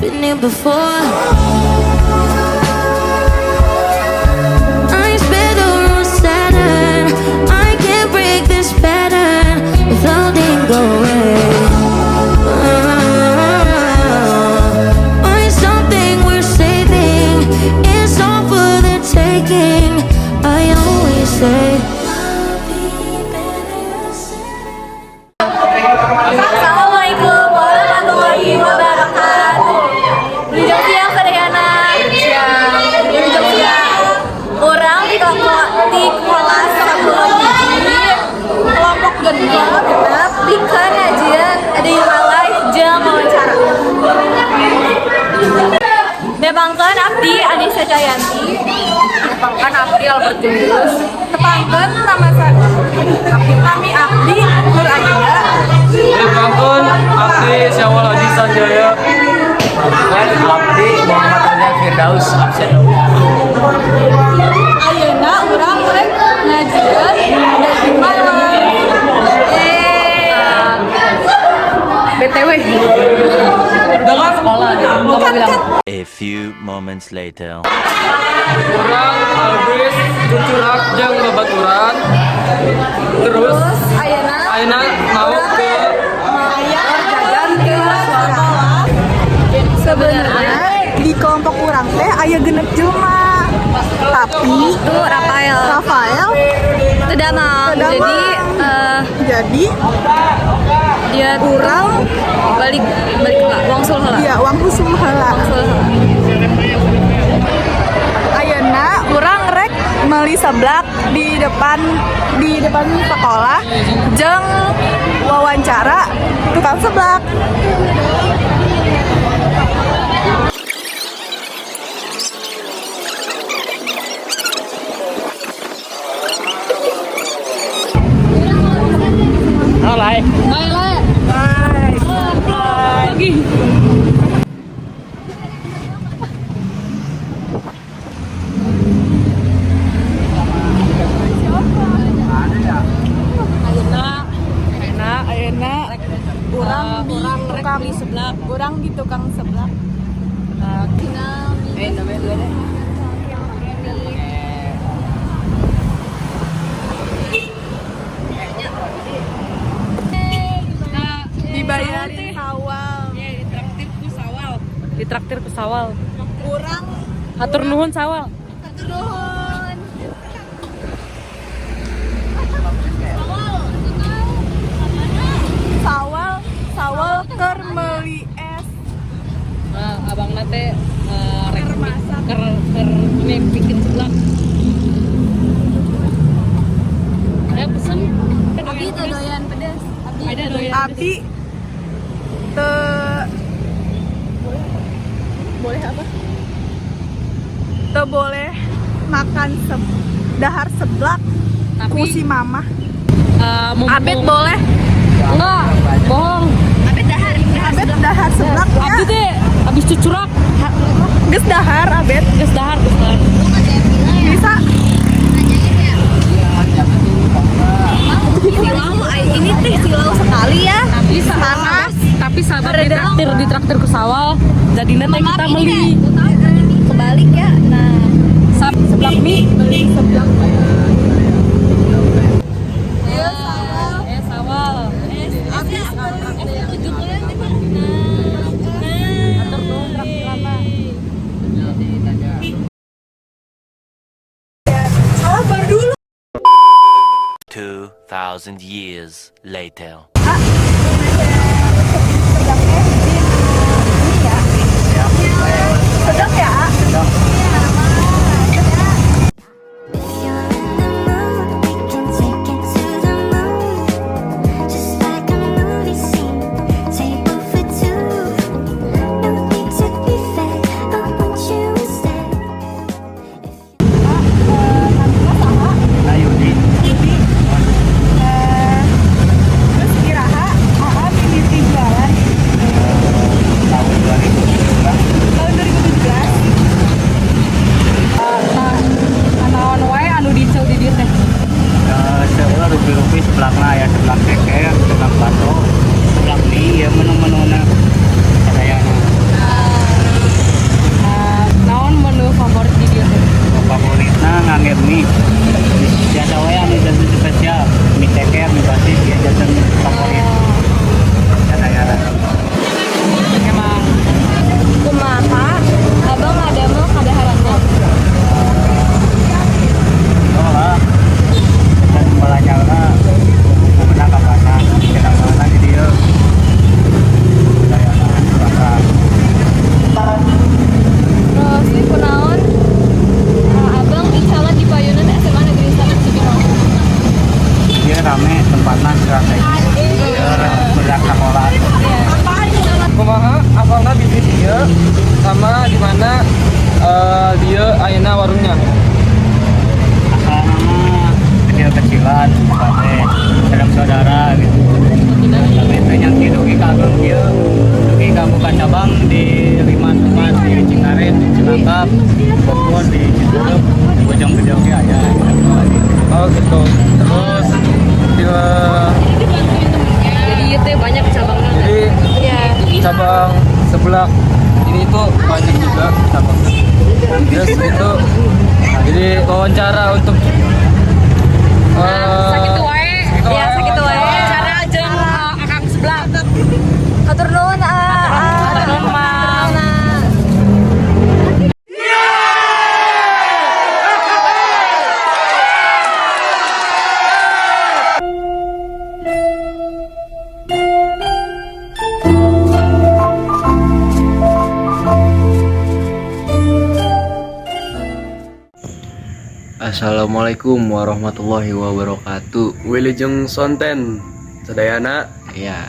Been here before. I better on Saturn. I can't break this pattern. Floating away. Find something worth saving. It's all for the taking. I always say. I'll be better soon. Assalamualaikum warahmatullahi wabarakatuh. Wilujeng siang sadayana. Siang. Wilujeng siang. Urang di kelas 10 hiji kelompok 6 pikeun ngajieun a day in my life jeung wawancara. Nepangkeun abdi Anissa Cayanti. Tepangkeun abdi Albert Julius. Tepangkeun nama kami abdi Nur Aida. Tepangkeun abdi Syawal Haji Sanjaya. Abdi Muhammad Reza Firdaus absen. Ayeuna urang rek ngajieun day in my life. BTW. Dengan sekolah gitu. Nggak mau bilang. A few moments later. Urang habis cucurak jeung babaturan. Terus Ayeuna ayeuna mau ke jajan ke sekolah. Sebenarnya di kelompok urang teh aya 6 jelema, tapi Itu Rafael. Rafael Itu damang. Teu damang. Jadi jadi dia urang balik balik heula, wangsul heula. Ya, wangsul heula. Wangsul heula. Ayeuna urang rek meuli seblak di depan sekolah jeung wawancara tukang seblak. Lai. Lagi. Ayeuna, ayeuna Ayeuna urang di urang rek tukang beli seblak. Urang di tukang seblak. Namanya dua deh. Dibayarin sawal. Ditraktir ku sawal. Ditraktir ku sawal. Urang Hatur nuhun sawal. Hatur nuhun. Sawal, sawal keur meuli es. Nah, abang nate rek ker ker ini bikin seblak. Saya pesen. Abdi teu doyan pedes. Abdi Ada doyan. Abdi teu boleh apa? Teu boleh makan dahar seblak Tapi ku si mamah. Mumpung- Abet boleh. Enggak, bohong. Abet dahar. Abet dahar seblak ya. Abdi teh habis cucurak, Geus dahar abet. Geus dahar, geus dahar. Bisa. Silau, ini teh silau sekali ya. Tapi Panas. Tapi sahabat ditraktir ku sawal, jadinya teh kita Maaf, ini beli teh kebalik ya. Nah, seblak mie. Beli seblak. Eh, sawal. Habis beli. Hatur nuhun traktiranna. Sabar dulu. 2,000 years later. Sedang ya? If you're in the mood, we can take it to the moon. Just like a movie scene, table for two. No need to be fair, I want you instead. Ayudi. Terus Di dieu sama di mana dia ayeuna warungnya. Asalna mah kecil-kecilan, teh sareng saudara gitu. Tapi teh nyanti dugi ka ageng kieu. Dugi ka buka cabang di lima tempat, di Cingkaret, di Cilangkap, Bogor, di Citeureup, di Bojonggede oge aya. Oh gitu. Terus dia Jadi itu banyak cabangnya. Jadi cabang sebelah ini tuh banyak juga cabangnya. Terus itu jadi wawancara untuk Sakitu wae. Sakitu Ya, wae. Sakitu wae. Wawancara jeung akang sebelah. Hatur nuhun, ah. Hatur nuhun, Mang. Assalamualaikum warahmatullahi wabarakatuh. Wilujeng Sonten sadayana. Ya,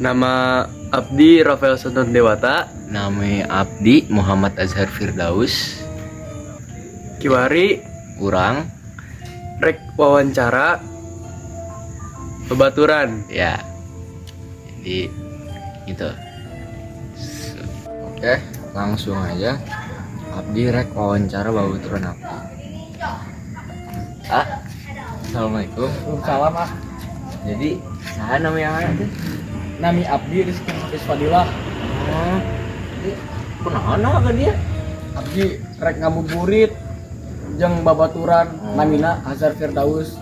Nama abdi Rafael Sonten Dewata. Nama abdi Muhammad Azhar Firdaus. Kiwari Urang rek wawancara bebaturan. Ya. Jadi gitu. Oke, langsung aja. Abdi rek wawancara babaturan abdi. Ah, assalamualaikum. Salam ah. Jadi, saha namanya tuh? Nami abdi Rizky Hafiz Fadilah. Oh, jadi kunaon ah ke dia? Abdi rek ngabuburit jeung babaturan namina Azhar Firdaus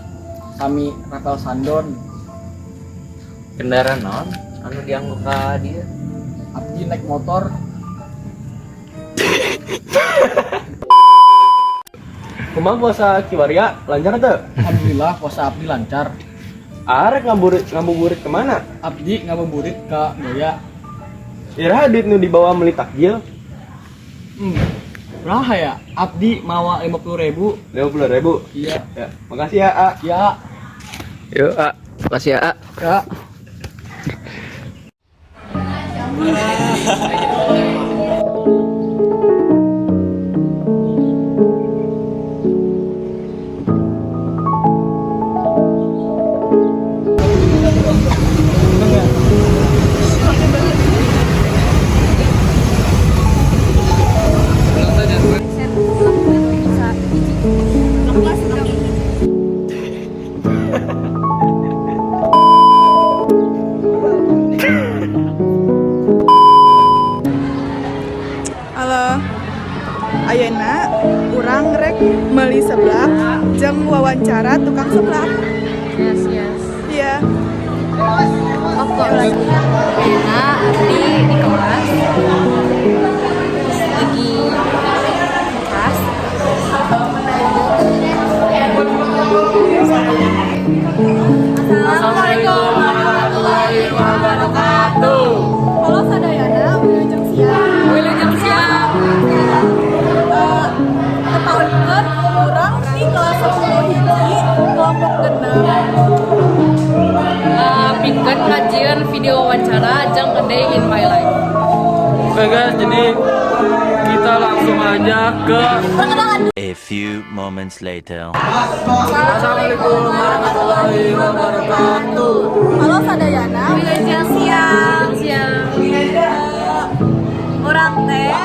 sami Rafael Sandon. Kendaraan naon anu dianggo ka dia? Abdi naik motor. Kumaha puasa kiwari, lancar teu? Alhamdulillah, puasa abdi lancar. Arek ngabuburit ngabuburit kemana? Abdi ngabuburit ke Gaya. Iraha duit nu dibawa beli takjil? Berapa ya? Abdi mawa 50.000. 50.000. Iya. Ya, makasih ya, A. Ya. Yuk, A. Makasih ya, A. Ya. Bisa hiji. Kelas. Halo. Ayeuna urang rek meuli seblak jeung wawancara tukang seblak. Yes. Iya. Of course. Ayeuna abdi di kelas. Terus lagi kelas. Assalamualaikum warahmatullahi wabarakatuh. Halo sadayana, wilujeng siang. Wilujeng siang. Tepangkeun urang di kelas 10 hiji kelompok 6. Pikeun ngajieun video wawancara jeung a day in my life. Oke guys, jadi kita langsung aja ke A few moments later. Assalamualaikum warahmatullahi wabarakatuh. Halo sadayana, wilujeng siang. Siang. Urang teh